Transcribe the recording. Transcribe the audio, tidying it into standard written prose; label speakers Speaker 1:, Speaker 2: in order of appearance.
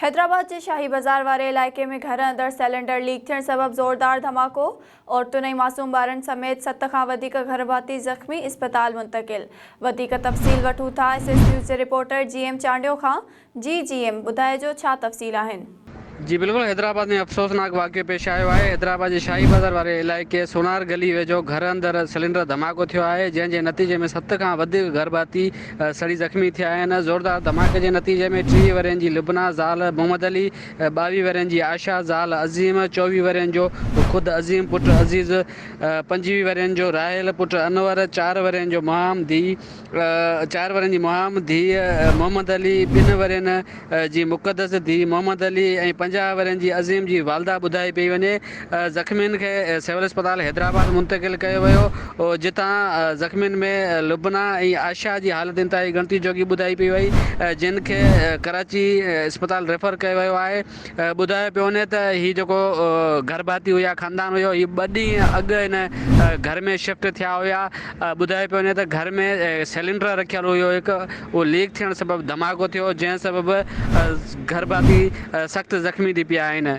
Speaker 1: حيدرآباد جي شاهي بازار واري علائقي ۾ گهر اندر سئلينڊر ليڪ ٿيڻ سبب زوردار ڌماڪو، عورتن ۽ معصوم ٻارن سميت ست کان وڌيڪ گهرڀاتي زخمي، اسپتال منتقل. وڌيڪ تفصيل وٺون ٿا ايس ايس نيوز جي رپورٽر جي ايم چانڊيو کان، جي جي ايم ٻڌائجو ڇا تفصيل آهن.
Speaker 2: جي بلڪل حيدرآباد ۾ افسوسناڪ واقعو پيش آيو آهي حيدرآباد جي شاهي بازار واري علائقي سونار گلي ويجهو گهر اندر سلينڊر ڌماڪو ٿيو آهي جنهن جي نتيجي ۾ ست کان وڌيڪ گهرڀاتي سڙي زخمي ٿيا آهن زوردار ڌماڪي جي نتيجي ۾ 30 ورهين جي لبنا زال محمد علي، 22 ورهين جي عائشه زال عظيم، 24 ورهين جو خود عظيم پٽ عزيز، 25 ورهين جو راحيل پٽ انور، چار ورهين جو مهام ڌيء چار ورهين جي مهام ڌيء محمد علي، ٻن ورهين جي مقدس ڌيء محمد علي ۽ 50 ورهين جي عظيم جي والده ٻڌائي پئي وڃي. زخمين کي سول اسپتال حيدرآباد منتقل ڪيو ويو جتان زخمين ۾ لبنا ۽ عائشه جي حالت انتهائي ڳڻتي جوڳي ٻڌائي پئي وئي جن کي ڪراچي اسپتال ريفر ڪيو ويو آهي. ٻڌايو پيو وڃي ته هي جيڪو گهر ڀاتي هيا خاندان هيو هي ٻه ڏينهن اڳ هن گهر ۾ شفٽ ٿيا هيا ٻڌايو پيو وڃي ته گهر ۾ سلينڊر رکيل هيو هڪ اهو ليڪ ٿيڻ سبب ڌماڪو ٿيو جنهن سبب گهر ڀاتي سخت زخمي ٿي پيا آهن.